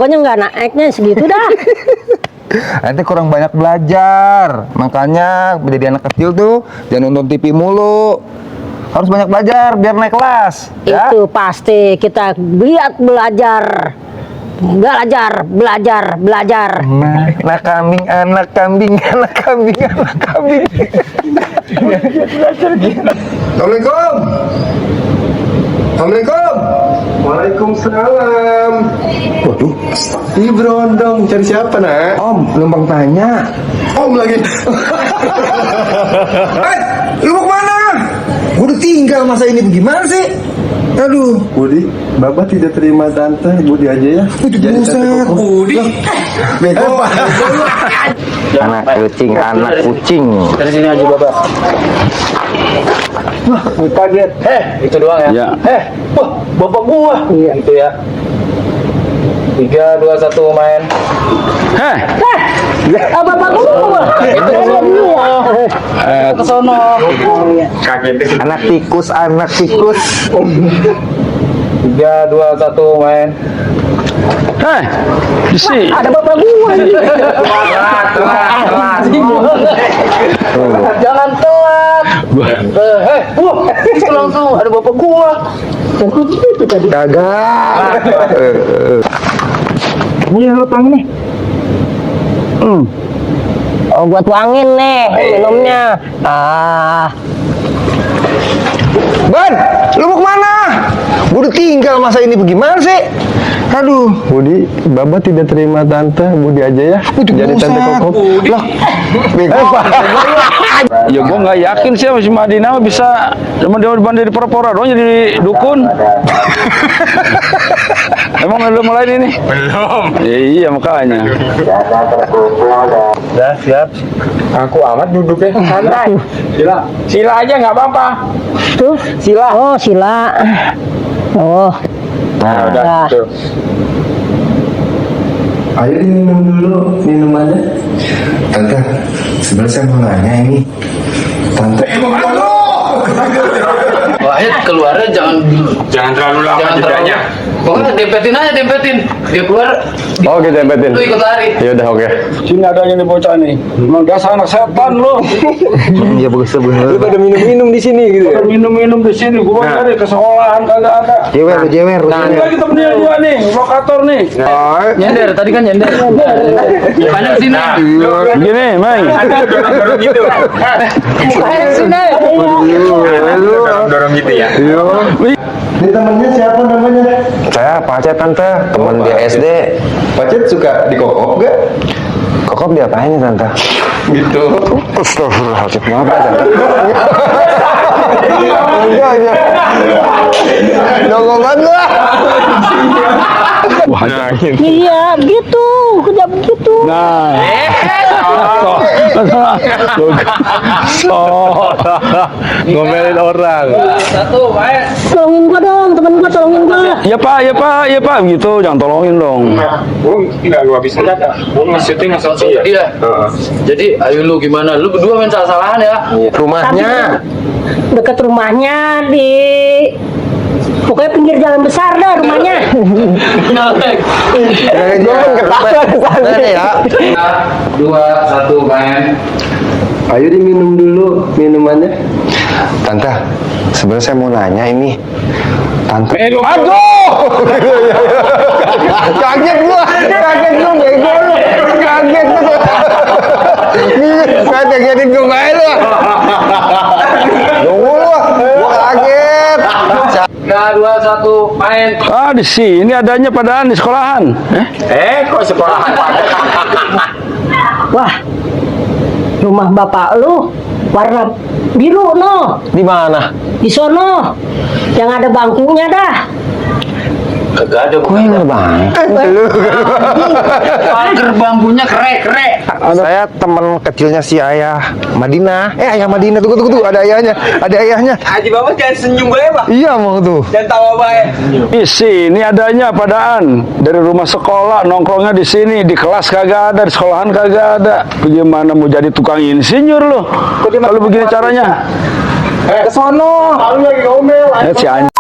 pokoknya nggak naiknya segitu dah. Nanti kurang banyak belajar. Makanya menjadi anak kecil tuh jangan nonton TV mulu. Harus banyak belajar biar naik kelas. Ya? Itu pasti kita lihat belajar. Belajar. Anak kambing, anak kambing, anak kambing, anak kambing. Assalamualaikum. Assalamualaikum. Waalaikumsalam. Waduh, ini berondong. Cari siapa, nak? Om, numpang tanya. Om lagi. Lu mau kemana? Gue udah tinggal masa ini bagaimana sih? Aduh, Budi, Bapak tidak terima tante. Budi aja ya. Jadi buset. Budi. Bego. Anak kucing, anak kucing. Dari sini aja Bapak. Wah, kaget. Itu doang ya? Ya. Wah, Bapak gua. Iya. Gitu ya. 3, 2, 1 main. Bapak gua. Ke sono. Anak tikus, anak tikus. 3, 2, 1 main. Ada bapak gua. Jangan telat. Itu langsung ada bapak gua. Kagak. Ini lu tuangin nih. Oh, buat tuangin nih minumnya. Ban, lu mau kemana? Gue udah tinggal masa ini bagaimana sih? Aduh, Budi, Bapak tidak terima tante. Budi aja ya. Jadi tante kokop. Lah, bego. Ya gua nggak yakin sih si Madinah bisa cuma dia dari pura-pura doang jadi dukun. Emang belum mulai ini? Belum. Ya, iya makanya. Udah siap. Aku amat duduknya santai. Sila aja nggak apa-apa. Tuh, sila. Oh, sila. Oh. Nah, udah. Tuh. Ayo diminum dulu minumannya. Tante, sebenarnya saya mau nanya ini. Tante, Wahid keluarnya jangan terlalu lama jedanya. Pokoknya dempetin. Dia keluar. Oh, kita tempetin. Lu ikut lari. Ya udah, oke. Sini adanya nih bocah nih. Emang dasar anak setan lu. iya bagus bener. Lu pada minum-minum di sini gitu ya? Minum-minum di sini gua dari ke sekolahan kagak ada. Jewer. Nah, kita punya dua nih, lokator nih. Nyender tadi kan nyender. Bukannya ke sini. Gini, Mang. Bukannya ke sini. Dorong gitu ya. Ini temennya siapa namanya? Saya Pacet tante, teman dia SD. Pacet suka di kokop gak? Kokop diapain ya tante? Gitu. Astagfirullahaladzim, maaf ya tante. Iya. Nongol banget lah. Wah, angin. Iya, gitu. Kerja begitu. Nah. Ngomelin orang. Satu main. Tolongin gua dong, temen gua tolongin gua. Ya Pak, gitu, jangan tolongin dong. Enggak gua bisa jaga. Gua nge-shooting asal Iya. Jadi ayo lu gimana? Lu berdua main salah-salahan ya. Rumahnya. Dekat rumahnya di pokoknya pinggir jalan besar dah rumahnya. Ya. 2, 1 main. Ayo diminum dulu minumannya. Tante, sebenarnya saya mau nanya ini. Tante. Aduh! Kaget gua bego lu. Kaget gua. Saya kagetin gua main lu. Nunggu lu. Gua kaget. 3, 2, 1 main. Di sini adanya padahal di sekolahan. Kok sekolahan pada? Wah, rumah bapak lu warna biru no. Di mana? Di sono. Yang ada bangkunya dah. Kagak ada. Gue nggak bang. Pagar bambunya krek. Saya teman kecilnya si ayah Madinah. Ayah Madinah tunggu ada ayahnya. Haji Bapak jangan senyum bae, Pak. Iya mau tuh. Jangan tawa bae. Di sini adanya padaan dari rumah sekolah nongkrongnya di sini, di kelas kagak ada, di sekolahan kagak ada. Bagaimana mau jadi tukang insinyur loh? Kalau begini caranya. Ke sono. Lu lagi ngomel. Si anjing.